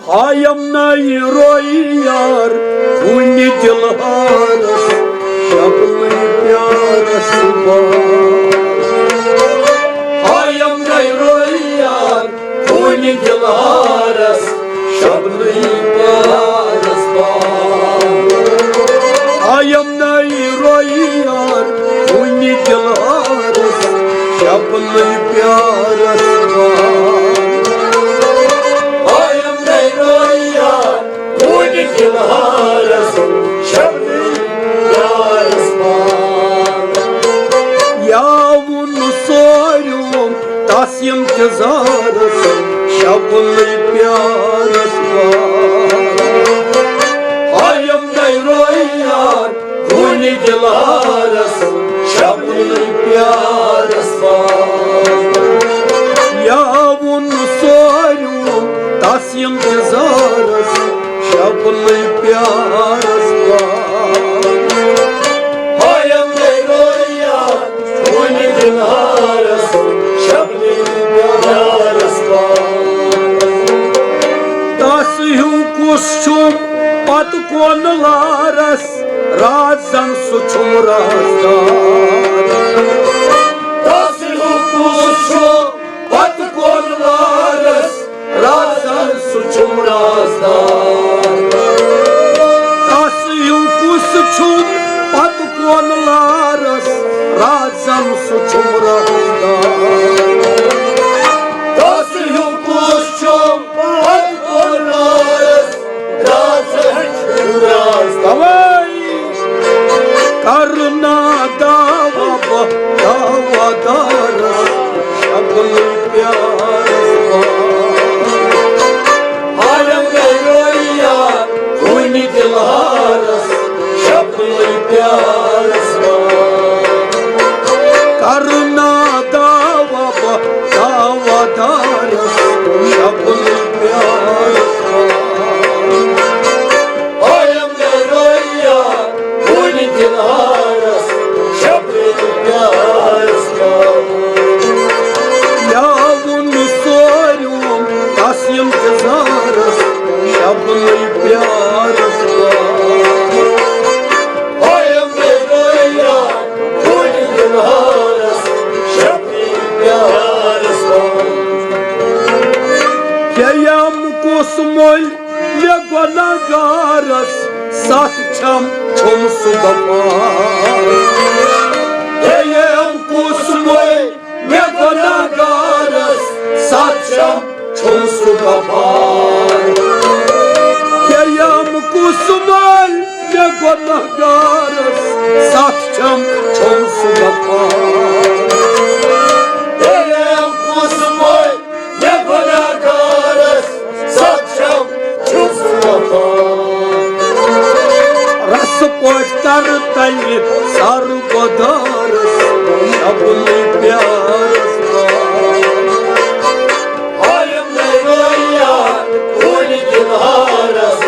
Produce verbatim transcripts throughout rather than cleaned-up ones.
ہایم نَے روٚے یار، کُنہِ دِلہارس، شبنہٕ پیارس بار۔ ہایم نَے روٚے یار، کُنہِ دِلہارس، شبنہٕ پیارس بار۔ ہایم نَے روٚے یار، کُنہِ دِلہارس، شبنہٕ پیارس بار۔ ہایم نَے روٚے یار، کُنہِ دِلہارس، شبنہٕ پیارس بار۔ یا وُن سوریوم تس انتظارس، شبنہٕ پیارس بار۔ ہایم نَے روٚے یار، کُنہِ دِلہارس، شبنہٕ پیارس بار۔ یا وُن سوریوم تس انتظارس، شبنہٕ پیارس بار۔ ہایم نَے روٚے یار، کُنہِ دِلہارس، شبنہٕ پیارس بار۔ تس ہیوٗ کُس چھُم پتہٕ کۄنہٕ لارس، رازن سُہ چھُم رازدار۔ تس ہیوٗ کُس چھُم پتہٕ کۄنہٕ لارس، رازن سُہ چھُم رازدار۔ تس ہیوٗ کُس چھُم پتہٕ کۄنہٕ لارس، رازن سُہ چھُم رازدار۔ تس ہیوٗ کُس چھُم پتہٕ کۄنہٕ لارس، رازن چھُم رازدار۔ اوے! کرنا دعویٰ بہٕ دعویٰ دارس، شبنہٕ پیارس بار۔ ہایم نَے روٚے یار، کُنہِ دِلہارس، شبنہٕ پیارس بار۔ کرنا دعویٰ بہٕ دعویٰ دارس، شبنہٕ پیارس بار۔ ہایم نَے روٚے یار، کُنہِ دِلہارس، شبنہٕ پیارس بار۔ یا وُن سوریوم تس انتظارس، شبنہٕ پیارس بار۔ ہایم نَے روٚے یار، کُنہِ دِلہارس، شبنہٕ پیارس بار۔ کیام کُس مٔلۍ مےٚ گۄناہگارس، ستھ چھم چھُم سُہ غفار۔ کیام کُس مٔلۍ مےٚ گۄناہگارس، ستھ چھم چھُم سُہ غفار۔ کیام کُس مٔلۍ مےٚ گۄناہگارس، ستھ چھم چھُم سُہ غفار۔ کیام کُس مٔلۍ مےٚ گۄناہگارس، ستھ چھم چھُم سُہ غفار۔ رسہٕ پٲٹھۍ ترٕ تلہِ سر گۄدارس، شبنہٕ پیارس بار۔ ہایم نَے روٚے یار، کُنہِ دِلہارس،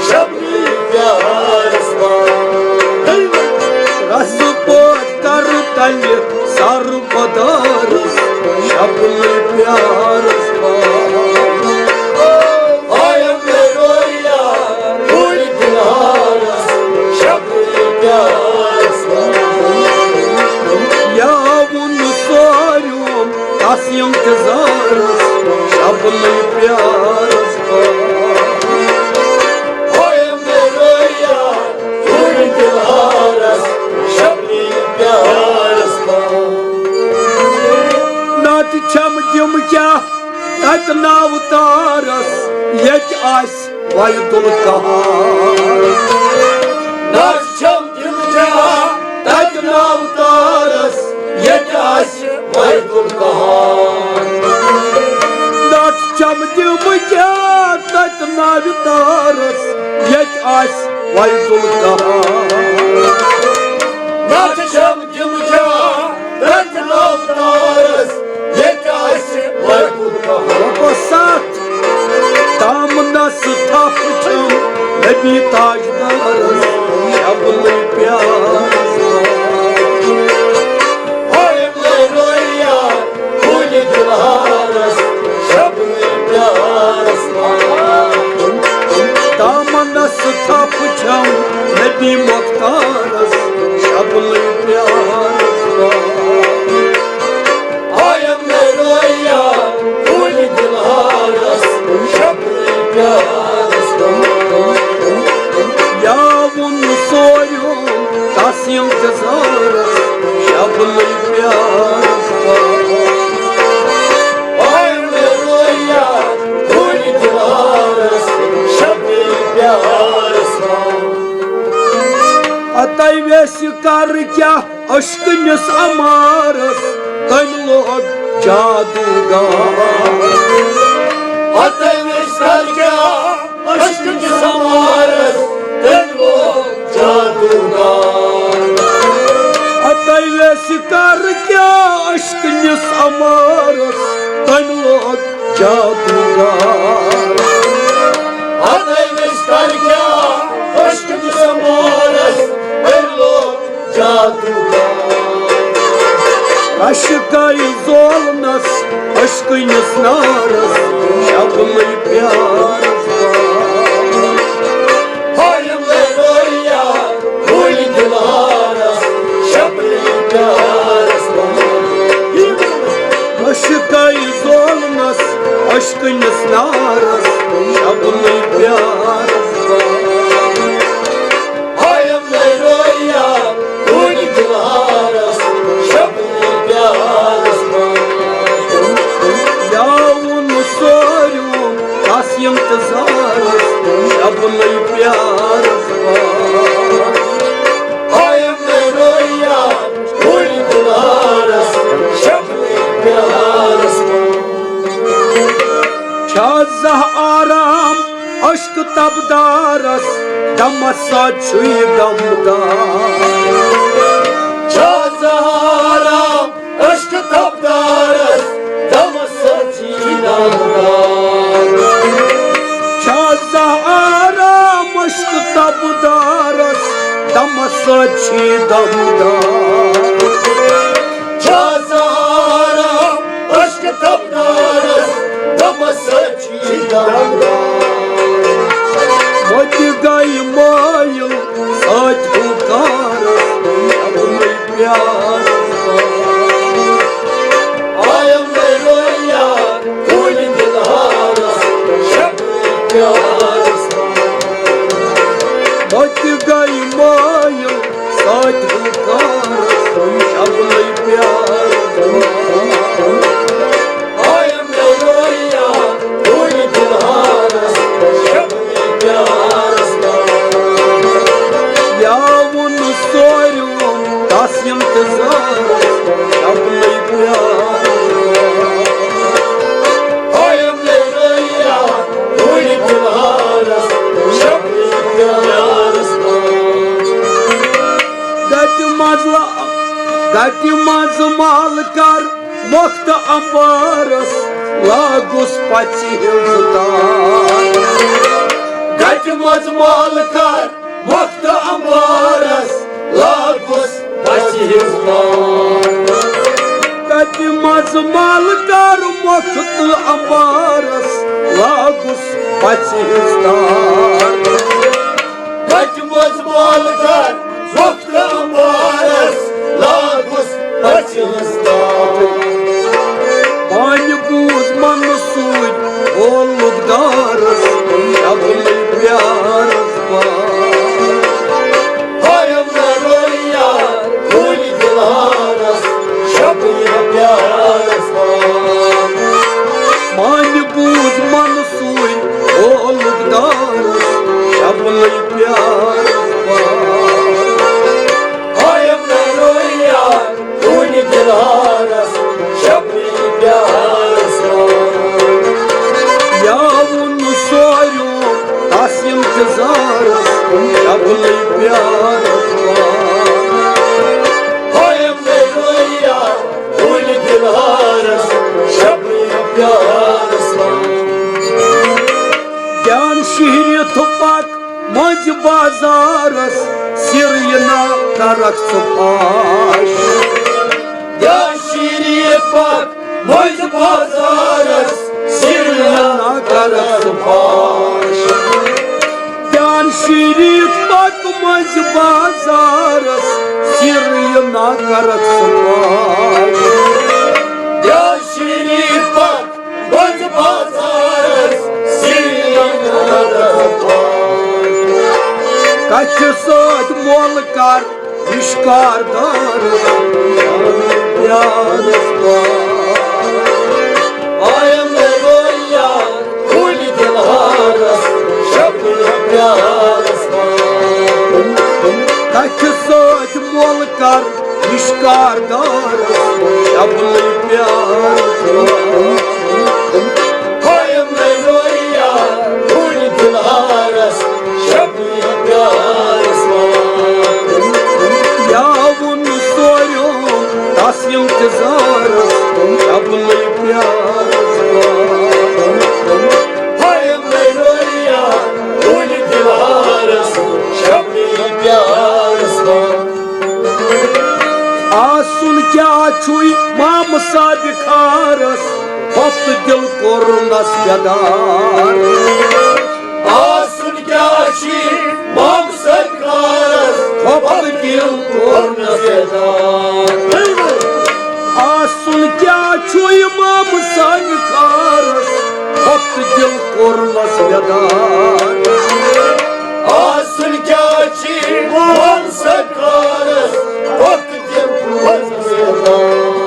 شبنہٕ پیارس بار۔ رسہٕ پٲٹھۍ ترٕ تلہِ سر گۄدارس، شبنہٕ پیارس بار۔ ہایم نَے روٚے یار، کُنہِ دِلہارس، شبنہٕ پیارس بار۔ یا وُن سوریوم تس انتظارس، شبنہٕ پیارس بار۔ ہایم نَے روٚے یار، کُنہِ دِلہارس، شبنہٕ پیارس بار۔ نتہٕ چھم دِم کیاہ تتہِ ناو تارس، ییٚتہِ آسہِ وحید القہار۔ نتہٕ چھم دِم کیاہ تتہِ ناو تارس، ییٚتہِ آسہِ وحید القہار۔ نتہٕ چھم دِم کیاہ تتہِ ناو تارس، ییٚتہِ آسہِ وحید القہار۔ نتہٕ چھم دِم کیاہ تتہِ ناو تارس، ییٚتہِ آسہِ وحید القہار۔ رۄپس ستھ دامنس تھپھ چھم نبی تاجدارس، شبنہٕ پیارس بار۔ ہایم نَے روٚے یار، کُنہِ دِلہارس، شبنہٕ پیارس بار۔ سُہ تھپھ چھم نبی مۄختارس، شبنٕے پیارس پاس۔ آیم نرویا کُلۍ دِلہارس، شبنٕے پیارس پاس۔ یا ووٚن سوریو تس انتظارس، شبنٕے پیارس پاس۔ آیم نرویا کُلۍ دِلہارس، شبنٕے پیارس پاس۔ اتَے ویسہِ کر کیٛاہ عشقہٕ نِس امارس، تٔمۍ لوگ جادوگار۔ اتَے ویسہِ کر کیٛاہ عشقہٕ نِس امارس، تٔمۍ لوگ جادوگار۔ اتَے ویسہِ کر کیٛاہ عشقہٕ نِس امارس، تٔمۍ لوگ جادوگار۔ اتَے ویسہِ کر کیٛاہ عشقہٕ نِس امارس، تٔمۍ لوگ جادوگار۔ عشقے زولنس، عشقہٕ نِس نارس، شبنٕے پیارس پاس۔ ہایم لے رویا، کُلۍ دِلہارس، شبنٕے پیارس پاس۔ عشقے زولنس، عشقہٕ نِس نارس، شبنٕے پیارس پاس۔ ہایم نرویا، کُلۍ دِلہارس، شبنٕے پیارس پاس۔ یا ووٚن سوریو تس انتظارس، شبنٕے پیارس پاس۔ ہایم نرویا، کُلۍ دِلہارس، شبنٕے پیارس پاس۔ چھا زاہ آرام عشق تبدارس، دمس سۭتۍ چھُے دمدار۔ چھا زاہ آرام عشق تبدارس، دمس سۭتۍ چھُے دمدار۔ چھا زاہ آرام عشق تبدارس، دمس سۭتۍ چھُے دمدار۔ چھا زاہ آرام عشق تبدارس، دمس سۭتۍ چھُے دمدار۔ مۄتہِ گٔے مٲیِل سۭتۍ گُلکارس، شبنٕے پیارس پاس۔ آیم نرویا، کُلۍ دِلہارس، شبنٕے پیارس پاس۔ مۄتہِ گٔے مٲیِل سۭتۍ گُلکارس، شبنٕے پیارس پاس۔ آیم نرویا، کُلۍ دِلہارس، شبنٕے پیارس پاس۔ یا ووٚن سوریو تس انتظارس، شبنٕے پیارس پاس۔ آیم نرویا، کُلۍ دِلہارس، شبنٕے پیارس پاس۔ گٹہِ منٛز لا-، گٹہِ منٛز مال کر مۄختہٕ امبارس، لاگُس پژِ ہٕنٛز تار۔ گٹہِ منٛز مال کر مۄختہٕ امبارس، لاگُس پژِ ہٕنٛز تار۔ گٹہِ منٛز مال کر مۄختہٕ امبارس، لاگُس پژِ ہٕنٛز تار۔ گٹہِ منٛز مال کر مۄختہٕ امبارس، لاگُس پژِ ہٕنٛز تار۔ وۄنۍ بوٗز منصوٗر اولوٗدگارس، شبنٕے پیارس پاس۔ ہایم نرویا، کُلۍ دِلہارس، شبنٕے پیارس پاس۔ وۄنۍ بوٗز منصوٗر اولوٗدگارس، شبنٕے پیارس پاس۔ ہایم نرویا، کُلۍ دِلہارس، شبنٕے پیارس پاس۔ یا ووٚن سوریو تس انتظارس، شبنٕے پیارس پاس۔ ہایم نرویا، کُلۍ دِلہارس، شبنٕے پیارس پاس۔ دیان شہرِتھ پک مٔنٛزۍ بازارس، سِر یہِ نا کرکھ ژٕ فاش۔ دیان شہرِتھ پک مٔنٛزۍ بازارس، سِر یہِ نا کرکھ ژٕ فاش۔ دیان منٛزۍ بازارس سِر یہِ ناکرکھ سپاے۔ یا شریفہ منٛزۍ بازارس سِر یہِ ناکرکھ سپاے۔ کتھِ سۭتۍ مۄل کر اِشکار دارس پیارس پاے۔ آیم رویا کُلۍ دِلہارس شبنم پیارس پاے۔ کتھِ سۭتۍ مۄل کر اِشکار دارس شبنم پیارس پاے۔ آیم رویا کُلۍ دِلہارس شبنم پیارس پاے۔ یا ووٚن سوریو تس انتظارس شبنم پیارس پاے۔ ہاے مےٚ رویا کُلۍ دِلہارس شبنم پیارس پاے۔ آسُن کیٛاہ چھُے مامہٕ صٲبہِ خارس، ہۄپتہٕ دِل کوٚرنس بیدار۔ آسُن کیٛاہ چھُے مامہٕ صٲبہِ خارس، ہۄپتہٕ دِل کوٚرنس بیدار۔ آسُن کیٛاہ چھُے مامہٕ صٲبہِ خارس، ہۄپتہٕ دِل کوٚرنس بیدار۔ آسُن کیٛاہ چھُے مامہٕ صٲبہِ خارس، ہۄپتہٕ دِل کوٚرنس بیدار۔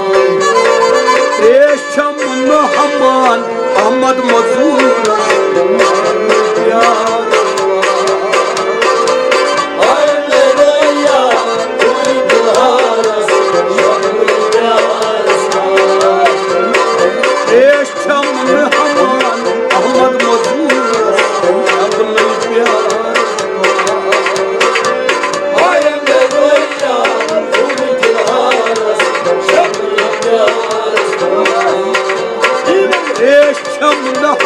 تریش چھم نہٕ ہمان احمد مزورس۔ تریش چھم نہٕ ہمان احمد مزورس، شبنم پیارس۔ تریش چھم نہٕ